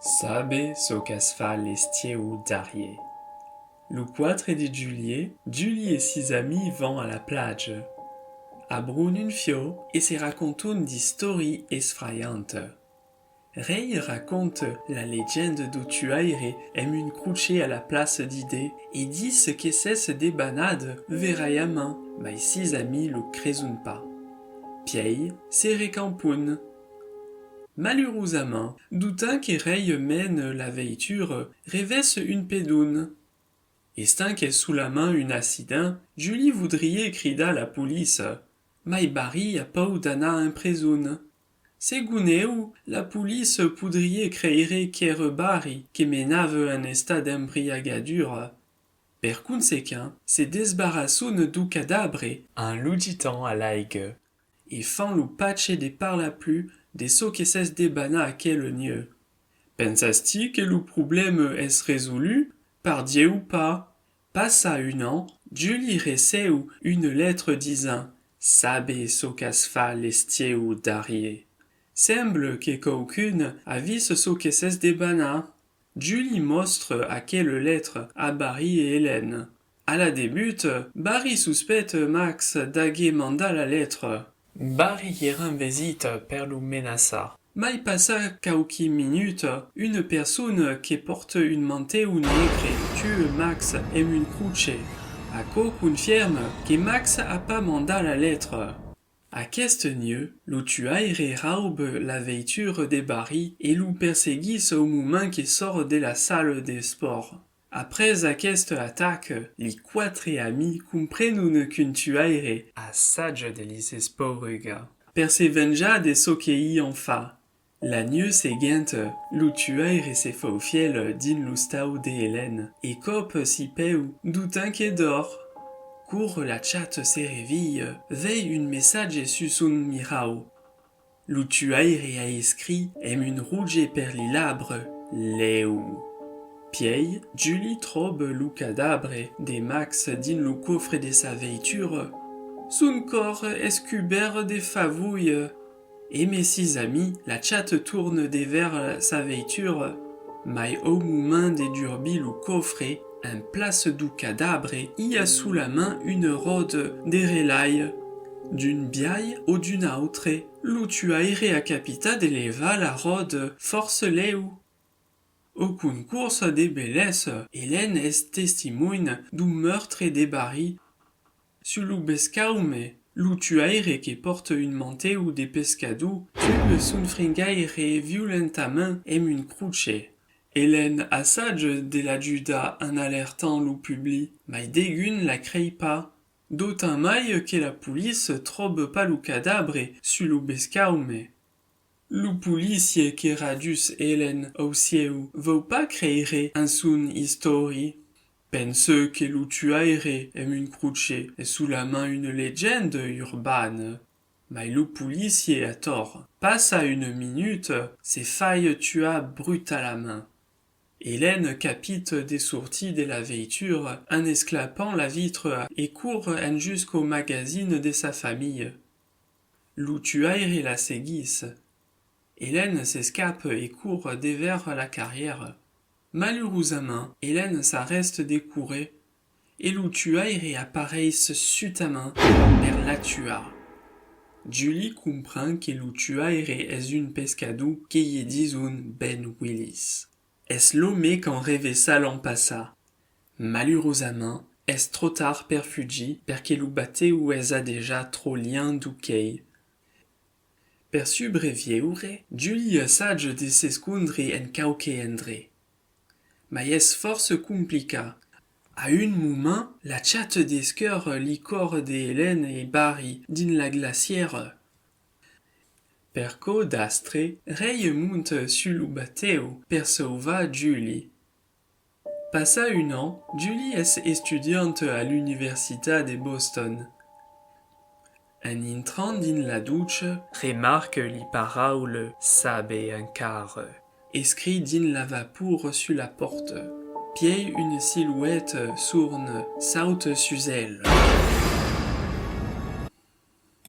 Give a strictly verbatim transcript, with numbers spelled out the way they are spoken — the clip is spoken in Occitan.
Sabe çò qu'as fach l'estiu darrier. Lo quatre de julhet, Julie e sis amics van a la platja. Abron un fiòu e se raconton d'istòrias esfraiantas. Ray raconta la legenda dau tuaire emb un crochet a la plaça dei dets e ditz que s'es debanada veraiaments, mai sis amics lo creson pas. Pièi se recampon. Malurosament, dau temps que Ray mena la veitura, revessa un pedon. Estant qu'es solament un accident, Julie voudriá cridar la poliça, mai Barry a paur d'anar en preson. Segon eu, la poliça podriá creire qu'èra Barry que menava en estat d'embriagadura. Per consequent, se desbarrasson dau cadabre en lo getant a l'aiga e fan lo pache de parlar plus de çò que s'es debanat aquela nuech. Pensas-ti que lo problèma es resolut? Pardieu pas! Passat un an, Julie receu una letra disent: Sabe çò qu'as fach l'estiu darrier. Sembla que quauqu'un a vist çò que s'es debanat. Julie mòstra aquela letra a Barry e Helen. A la debuta, Barry sospeta Max d'aguer mandat la letra. Barry i rend vesita per lo menaçar. Mai passat quauqui minutas, una persona que pòrta un mantèu negre tua Max emb un crochet. Aquò confirma que Max a pas mandat la letra. Aquesta nuech, lo tuaire rauba la veitura de Barry e lo perseguís au moment que sòrt de la sala d'espòrt. Après aquesta ataca, li quatre amics comprenon qu'un tuaire assaja de lis espaurugar per se venjar de çò que i an fach. La nuech seguenta, lo tuaire se faufièla dins l'ostau de Helen e còpa si peus dau temps que dòrm. Quora la chata se revilha, vei un messatge sus son mirau. Lo tuaire a escrit emb un roge per li labres: Lèu. Pièi, Julie tròba lo cadabre de Max dins lo còfre de sa veitura. Son còrs es cubèrt de favolhas. Emb sis amics, la chata torna devèrs sa veitura, mai au moment de durbir lo còfre, en plaça dau cadabre, i a solament una ròda de relai. D'un biais o d'un autre, lo tuaire a capitat de levar la ròda fòrça lèu. Au concors de belessa, Helen es testimòni dau meurtre de Barry. Sus lo bescaume, lo tuaire que pòrta un mantèu de pescador tua son fringaire violentament emb un crochet. Helen assaja de l'ajudar en alertant lo public, mai degun la crei pas. Dau temps mai que la poliça tròba pas lo cadabre sus lo bescaume. Lo policier que radús Helen au cieu vòu pas creire en son istòria. Pensa que lo tuaire emb un crochet es solament una legenda urbana. Mai lo policier a tòrt. Passat una minuta, se fai tuar brutalament. Helen capita de sortir de la veitura en esclapant la vitra e cor enjusqu'au magasin de sa familha. Lo tuaire la seguís. Helen s'escapa e cor devèrs la carriera. Malurosament, Helen s'arrèsta de córrer e lo tuaire apareis subtament per la tuar. Julie comprend que lo tuaire es un pescador que i dison Ben Willis. Es l'òme qu'an revessat l'an passat. Malurosament, es tròp tard per fugir perque lo batèu es adejà tròp luenh dau quai. Per subreviure, Julie assaja de s'escondre en quauque endrech. Mai es fòrça complicat. A un moment, la chata descòr li còrs de Helen e Barry dins la glaciera. Per còp d'astre, Ray monta sus lo batèu per sauvar Julie. Passat un an, Julie es estudianta a l'Universitat de Boston. En intrant dins la ducha, remarca li paraulas sabe encara escrit dins la vapor sus la pòrta. Pièi una silueta sorna sauta sus el.